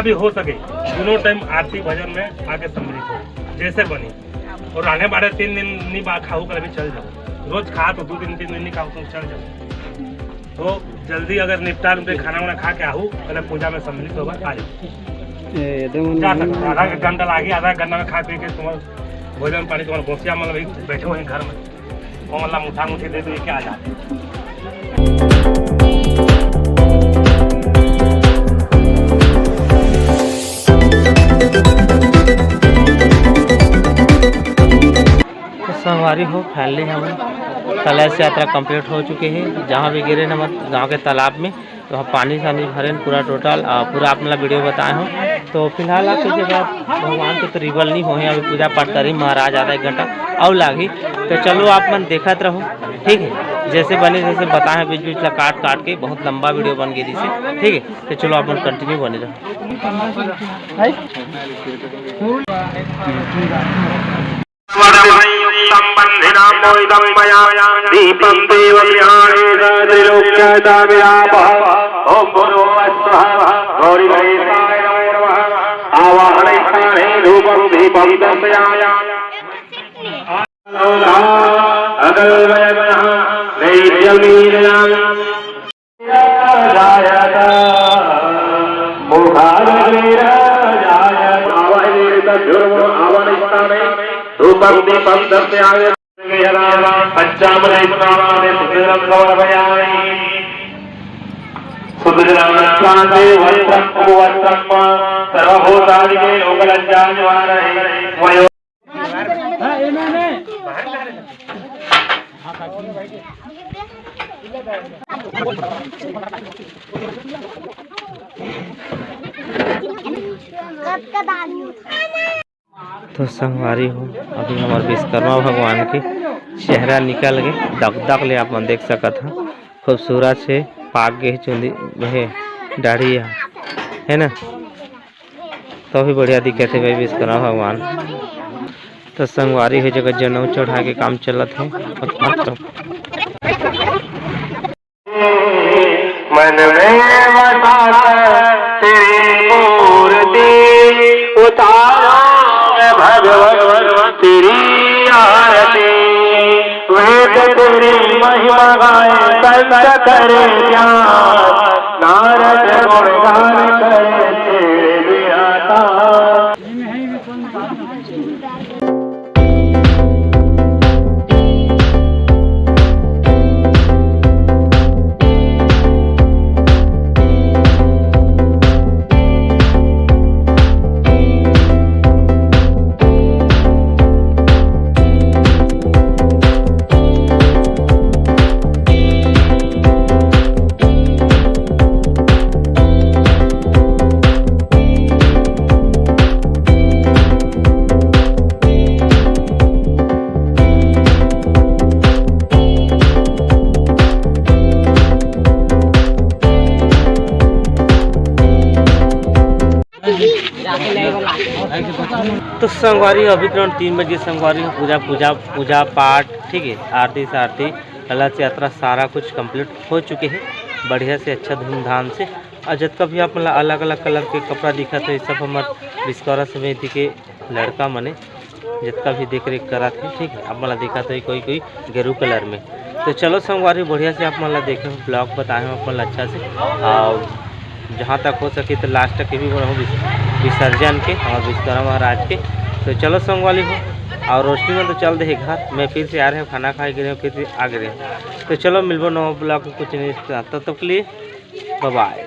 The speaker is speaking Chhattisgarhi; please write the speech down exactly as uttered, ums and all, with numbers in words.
भी हो सके, दोनों टाइम आरती भजन में आके सम्मिलित हो, जैसे बनी। और आने वाले तीन दिन नहीं बा खाऊ कर भी चल जाओ, रोज खा तो दो दिन, तीन दिन नहीं खाओ तो चल जाओ। तो जल्दी अगर निपटान पे खाना वाना खा के आहू, पहले पूजा में सम्मिलित होगा, आ जाओ। ए, दे मन जा सकते हो, आधा एक घंटा लागी, आधा एक घंटा में खा पी के तुम्हारा भोजन पानी, तुम्हारा गोसिया मतलब बैठे हुए हैं घर में, वो मतलब मुठा मुठी दे दो, ये क्या आ जाते। तो संगवारी हो, finally हमन कलश यात्रा complete हो चुके हैं। जहाँ भी गिरे हमन गाँव के तालाब में, तो वहाँ पानी सानी भरे पूरा total, आ, पूरा आप मन ला video बताए हो। तो फिलहाल आप इसे बात भगवान के तो रिबल नहीं हो हैं, अभी पूजा पाठ करी महाराज आधा एक घंटा और लागी। तो चलो आप मन देखत रहो, ठीक है, जैसे बने जैसे बताए हैं, बीच बीच ला काट काट के बहुत लंबा video बन गई जिसे, ठीक है। तो चलो आप मन continue बने रहो। संयुक्तं बन्धिनां मोदितं मया दीपं देव गृहाणे स त्रिलोक्यता विलापः। ॐ भूर्भुवः स्वः गौरी गणेशाय नमो नमः। आवाहनस्थाने धूपं दीपं दर्शयामि। अकल्पयज्ञः नैवेद्यमीडयामि। जायत मुखाग्निर्जायत। आवाहयेत धूर्वो आवाहनस्थाने धूपं दीपं दर्शयामि। पञ्चामृतस्नानानि सुदृढं समर्पयामि। सुदृढं वस्त्रं कुवस्त्रं सर्वभूतादिके लोकलज्जानिवारणं वयो तो संगवारी हो, अभी हमर विश्वकर्मा भगवान के चेहरा निकल के दगदग ले आप मन देख सकत ह, खूबसूरत से पाक गे हे चुंदी, हे दाढ़ी ह, है ना। तो भी बढ़िया दिखत हे भाई विश्वकर्मा भगवान। तो संगवारी हो, जगह जनेऊ चढ़ा के काम चलत हे। मन में बसा कर तेरी मूर्ति उतारो मैं भगवान तेरी आरती। वेद तेरी महिमा गाए संत करे ध्यान। नारद गुणगान करे छेड़ विधाता। तो संगवारी हो, अभी तुरंत तीन बजे संगवारी हो, पूजा, पूजा, पूजा पाठ, ठीक है, आरती सारती, कलश यात्रा, सारा कुछ complete हो चुके हैं बढ़िया से, अच्छा धूमधाम से। और जितना भी आप मन ला अलग-अलग colour के कपड़ा दिखत हे, सब हमर बिस्कोरा समिति के लड़का मने जितना भी देख रेख करत हे, ठीक है, आप मन ला दिखत हे कोई कोई गेरू colour में। तो चलो संगवारी, बढ़िया से आप मन ला देखे हो, vlog बताए हो आप मन ला अच्छा से, और जहाँ तक हो सके तो last तक ये भी बनाहूँ विस-, विसर्जन के और विश्वकर्मा महाराज के। तो चलो संगवारी हो, और रोशनी में तो चल दे हे घर, मैं फिर से आ रहे हूँ, खाना खाए गिरे हूँ, फिर से आ गिरे हूँ। तो चलो मिलबो नवा vlog में कुछ नहीं, तब तक के लिए bye bye।